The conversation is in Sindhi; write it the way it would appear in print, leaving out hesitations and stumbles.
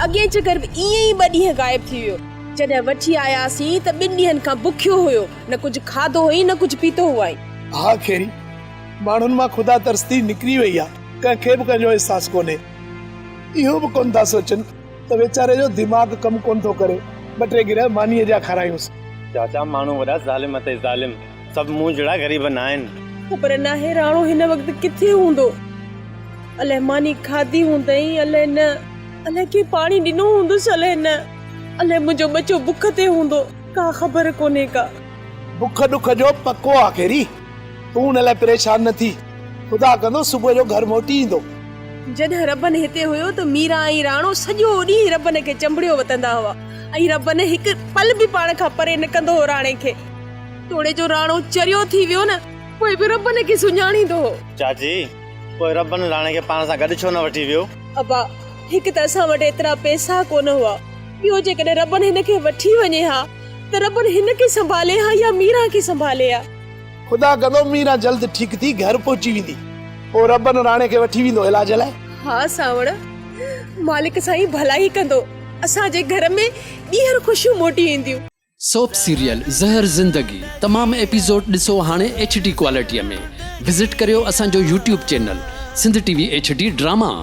اڳئين چڪر به ائين ئي ٻه ڏينهن غائب ٿي ويو. جڏهن وٺي آياسين ته ٻن ڏينهن کان بکيو هيو، نه ڪجهه کاڌو هئائين نه ڪجهه پيتو هئائين. ها خيري، ماڻهن مان خدا ترستي نڪري وئي آ، ڪنهن کي به ڪنهن جو احساس ڪونهي. اهو به ڪونه ٿا سوچن ته ويچاري جو دماغ ڪم ڪونه ٿو ڪري، ٻه ٽي گرهه مانيء جا کارايونس. چاچا ماڻهو وڏا ظالم اٿئي ظالم، سڀ مون جهڙا غريب ناهن. خبر ناهي راڻو هن وقت ڪٿي هوندو. الائي ماني کاڌي هوندئين الائي نه. الائي ڪنهن پاڻي ڏنو هوندس الائي نه. الائي منهنجو ٻچو بک تي هوندو، ڪا خبر ڪونهي ڪا. بک ڏک جو پڪو آ خيري، تون ان لاء پريشان نه ٿي، خدا ڪندو صبح جو گهر موٽي ايندو. جڏهن ربن هتي هيو ته ميران ۽ راڻو سڄو ڏينهن ربن کي چنبڙيو وتندا هئا ۽ ربن هڪ پل به پاڻ کان پري نه ڪندو هو راڻي کي. توڙي جو راڻو چريو ٿي ويو نه پوء به ربن کي سڃاڻيندو هو. چاچي، پوء ربن راڻي کي پاڻ سان گڏ ڇو نه وٺي ويو؟ ابا، هڪ ته اسان وٽ ايترا پئسا ڪونه هئا، ٻيو جيڪڏهن ربن هن کي وٺي وڃي ها ته ربن هن کي سنڀالي ها يا ميران کي سنڀالي ها. خدا ڪندو ميران جلد ٺيڪ ٿي گهر پهچي ويندي. پوء ربن راڻي کي وٺي ويندو علاج لاء. ها سانوڻ، مالڪ سائين ڀلائي ڪندو، اسان جي گهر ۾ ٻيهر خوشيون موٽي اينديون. سوپ سيريل زهر زندگي تمام ايپيسوڊ ڏسو هاڻي ايڇ ڊي ڪوالٽي ۾ وزٽ ڪريو اسان جو YouTube channel Sindh T V H D drama.